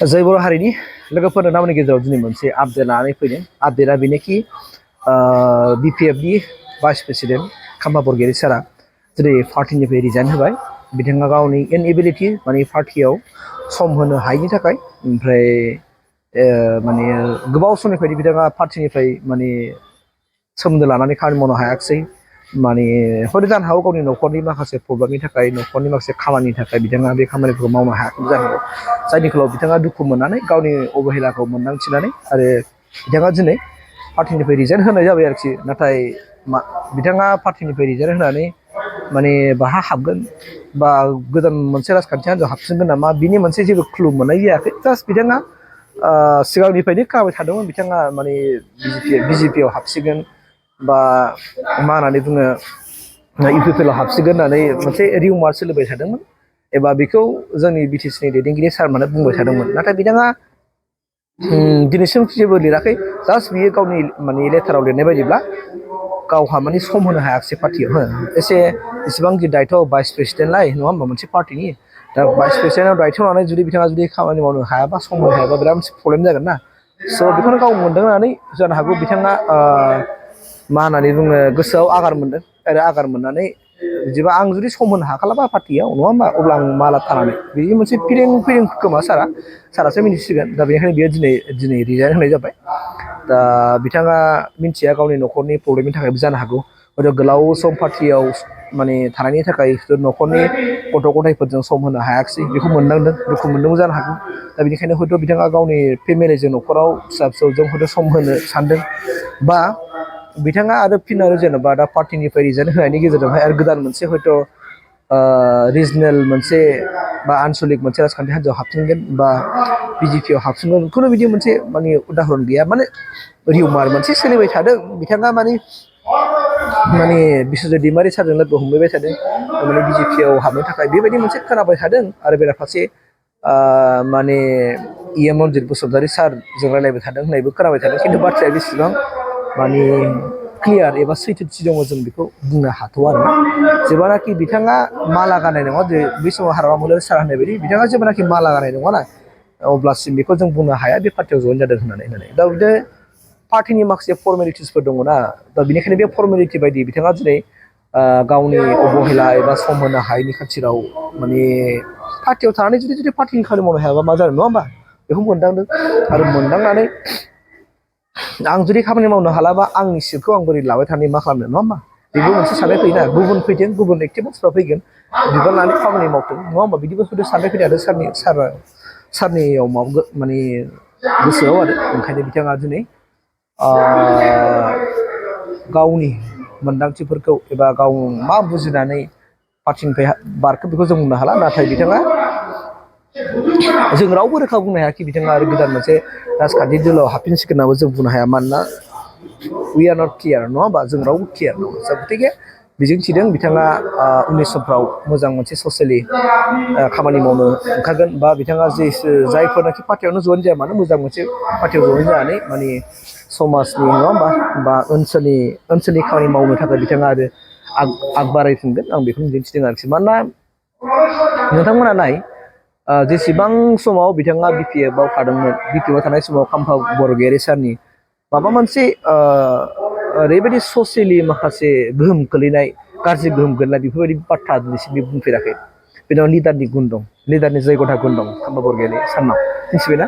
जय बर' हारिनि लोगोफोरनो नामनि गेजेराव दिनै मोनसे आपडेट लानानै फैदों। आपडेटआ बेनोखि बिपिएफनि भाइस प्रेसिडेन्ट खाम्पा बरगयारी सारा दिनै पार्टिनिफ्राय रिजाइन होबाय। बिथाङा गावनि इनएबिलिटि माने पार्टियाव सम होनो हायैनि थाखाय ओमफ्राय माने गोबाव समनिफ्राय बिथाङा पार्टिनिफ्राय माने सोमोन्दो लानानै खामानि मावनो हायाखिसै। माने हयथ' जानो हागौ गावनि न'खरनि माखासे प्रब्लेमनि थाखाय न'खरनि माखासे खामानिनि थाखाय बिथाङा बे खामानिफोरखौ मावनो हायाखै जानो हागौ। जायनि फलाव बिथाङा दुखु मोननानै गावनि अबहेलाखौ मोनदांथिनानै आरो बिथाङा दिनै पार्टिनिफ्राय रिजाइन होनाय जाबाय आरोखि। नाथाय बिथाङा पार्टिनिफ्राय रिजाइन होनानै माने बाहा हाबगोन बा गोदान मोनसे राजखान्थि हान्जायाव हाबफिनगोन नामा बिनि मोनसे जेबो क्लु मोननाय जायाखै। जास्ट बिथाङा सिगांनिफ्रायनो खोनाबाय थादोंमोन बिथाङा माने बिजेपिआव हाबसिगोन बा मा होननानै बुङो इउपिपिएलआव हाबसिगोन होननानै मोनसे रिउमार सोलिबाय थादोंमोन एबा बेखौ जोंनि बिटिसिनि दैदेनगिरि सारमोना बुंबाय थादोंमोन। नाथाय बिथाङा दिनैसिम जेबो लिराखै। जास्ट बियो गावनि माने लेटाराव लिरनाय बायदिब्ला गावहा माने सम होनो हायाखिसै पार्टियाव एसेबां गिदिर दायथ' भाइस प्रेसिडेन्टलाय नङा होमबा मोनसे पार्टिनि। दा भाइस प्रेसिडेन्टआव दायथ' लानानै बिथाङा जुदि खामानि मावनो हायाबा सम होनो हायाबा बिराद मोनसे प्रब्लेम जागोन ना। स' बेखौनो गाव मोनदों होननानै जानो हागौ बिथाङा मा होननानै बुङो गोसोआव आघार मोनदों आरो आघार मोननानै बिदिबा आं जुदि सम होनो हाखालाबा पार्टियाव नङा होमबा अब्ला आं माला थानानै बिदि मोनसे फैदों खोमा सारासो मिथिसिगोन। दा बेनिखायनो बियो दिनै रिजाइन होनाय जाबाय। दा बिथाङा मिथिया गावनि न'खरनि प्रब्लेमनि थाखायबो जानो हागौ। हयथ' गोलाव सम पार्टियाव माने थानायनि थाखाय न'खरनि गथ' गथायफोरजों सम होनो हायाखिसै बेखौ मोनदांदों दुखु मोनदोंबो जानो हागौ। दा बेनिखायनो हयथ' बिथाङा गावनि फेमिलिजों न'खराव फिसा फिसौजों हयथ' सम होनो सानदों बा बिथाङा आरो फिन आरो जेनेबा दा पार्टिनिफ्राय रिजाइन होनायनि गेजेरजोंहाय आरो गोदान मोनसे हयथ' रिजनेल मोनसे बा आनसलिक मोनसे राजखान्थि हान्जायाव हाबफिनगोन बा बिजेपिआव हाबफिनगोन खुनु बिदि मोनसे माने उदाहरन गैया। माने रिउमार मोनसे सोलिबाय थादों। बिथाङा माने बिस्वजित दैमारि सारजों लोगो हमलायबाय थादों माने बिजेपिआव हाबनो थाखाय बेबायदि मोनसे खोनाबाय थादों। आरो बेराफारसे माने 𝐓𝐨𝐩 बसुमतारी सारजों रायलायबाय थादों होननायबो खोनाबाय थादों। खिन्थु बाथ्राया बेसेबां माने क्लियार एबा सैथोथि दङ जों बेखौ बुंनो हाथ'आ आरो ना। जेब्लानाखि बिथाङा माला गाननाय नङा जे बै समाव हाराबामुलारि सार होननाय बायदि बिथाङा जेब्लानाखि माला गाननाय नङाना अब्लासिम बेखौ जों बुंनो हाया बे पार्टियाव जयेन जादों होननानै। दा बिदिनो पार्टिनि माखासे फर्मेलिटिसफोर दङ ना। दा बेनिखायनो बे फर्मेलिटि बायदि बिथाङा दिनै गावनि अबहेला एबा सम होनो हायैनि खाथिराव माने पार्टियाव थानानै जुदि पार्टिनि खामानि मावनो हायाबा मा जानो नङा होमबा बेखौ मोनदांदों। आरो मोनदांनानै आं जुदि खामानि मावनो हालाबा आंनि सिटखौ आं बोरै लाबाय थानानै मा खालामनो नङा होमबा बेबो मोनसे साननाय फैयोना। गुबुन फैथों गुबुन एक्टिभ मानसिफ्रा फैगोन बिबान लानानै खामानि मावथों नङा होमबा बिदिबो हयथ' साननाय फैदों आरो सारनियाव माबा माने गोसोआव आरो। ओंखायनो बिथाङा दिनै गावनि मोनदांथिफोरखौ एबा गाव मा बुजिनानै पार्टिनिफ्राय बारखो बेखौ जों बुंनो हाला। नाथाय बिथाङा जों रावबो रोखा बुंनो हायाखि बिथाङा आरो गोदान मोनसे राजखान्थि दोलोआव हाबफिनसिगोन होननाबो जों बुंनो हाया। मानोना वी आर नट क्लियार नङा होमबा जों रावबो क्लियार नङा। गथिखे मिजिं थिदों बिथाङा उननि समफ्राव मोजां मोनसे ससियेलि खामानि मावनो ओंखारगोन बा बिथाङा जायफोरनाखि पार्टियावनो जयेन जाया मानो मोजां मोनसे पार्टियाव जयेन जानानै माने समाजनि नङा होमबा बा ओनसोलनि खामानि मावनो थाखाय बिथाङा आरो आग बारायफिनगोन आं बेखौ मिजिंथिदों आरोखि। मानोना नोंथांमोना नाय जेसेबां समाव बिथाङा बिपिएफआव थादोंमोन बिपिएफआव थानाय समाव खाम्पा बरगयारी सारनि माबा मोनसे ओरैबायदि ससियेलि माखासे गोहोम खोलैनाय गाज्रि गोहोम गोलैनाय बेफोरबायदि बाथ्रा दिनैसिम बे बुंफेराखै। बेनाव लिडारनि गुन दं लिडारनि जयग'था गुन दं खाम्पा बरगयारी सारनाव मिथिबायना।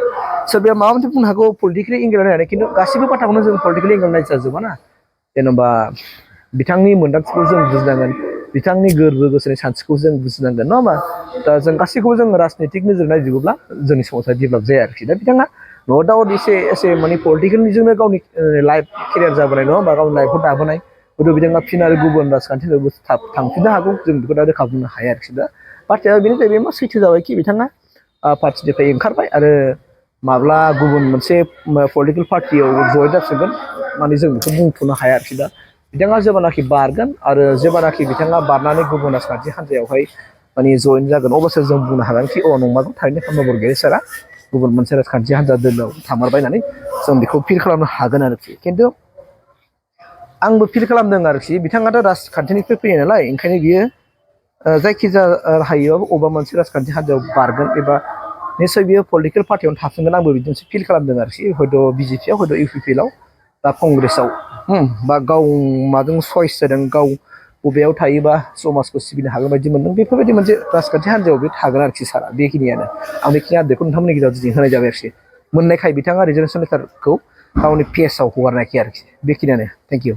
सोरबाया माबा मोनसे बुंनो हागौ पलिटिकेलि एंगेल नायनानै खिन्थु गासिबो बाथ्राखौनो जों पलिटिकेलि एंगेल नायजाजोबा ना। जेन'बा बिथांनि मोन्दांथिखौ जों बुजिनांगोन बिथांनि गोरबो गोसोनि सानस्रिखौ जों बुजिनांगोन नङा होमबा। दा जों गासैखौबो जों राजनितिक नोजोर नायजोबोब्ला जोंनि समाजा डेभेलप जाया आरोखि। दा बिथाङा नो डाउट एसे माने पलिटिकेलनिजोंनो गावनि लाइफ केरियार जाबोनाय नङा होमबा गावनि लाइफखौ दाबोनाय हयथ' बिथाङा फिन आरो गुबुन राजखान्थियावबो थांफिननो हागौ जों बेखौ दा रोखा बुंनो हाया आरोखि। दा बाथ्राया बेनो जाहैबाय मा सैथो जाबायखि बिथाङा पार्टिनिफ्राय ओंखारबाय आरो माब्ला गुबुन मोनसे पलिटिकेल पार्टियाव जयेन जाफिनगोन माने जों बेखौ बुंथ'नो हाया आरोखि। दा बिथाङा जेब्लानाखि बारगोन आरो जेब्लानाखि बिथाङा बारनानै गुबुन राजखान्थि हान्जायावहाय माने जयेन जागोन अब्लासो जों बुंनो हागोनखि नंमारगौ थारैनो खाम्पा बरगयारी सारआ गुबुन मोनसे राजखान्थि हान्जा दोलोआव थामारबाय होननानै जों बेखौ फिल खालामनो हागोन आरोखि। खिन्थु आंबो फिल खालामदों आरोखि बिथाङाथ' राजखान्थिनिफ्राय फैनाय नालाय ओंखायनो बियो जायखिजाया राहायैबाबो अबेबा मोनसे राजखान्थि हान्जायाव बारगोन एबा निश्चय बियो पलिटिकेल पार्टियावनो थाफिनगोन आंबो बिदिनोसो फिल खालामदों आरोखि हयथ' बिजेपियाव हयथ' इउपिपिएलआव बा कंग्रेसआव बा गाव माजों चयस जादों गाव बबेयाव थायोबा समाजखौ सिबिनो हागोन बायदि मोनदों बेफोरबायदि मोनसे राजखान्थि हान्जायाव बे थागोन आरोखि सारा बेखिनियानो आं बेखिनि आपडेटखौ नोंथांमोननि गेजेराव दिनै होनाय जाबाय आरोखि मोननायखाय बिथाङा रिजार्भेसन लेटारखौ गावनि पेजआव हगारनायखाय आरोखि बेखिनियानो थेंक इउ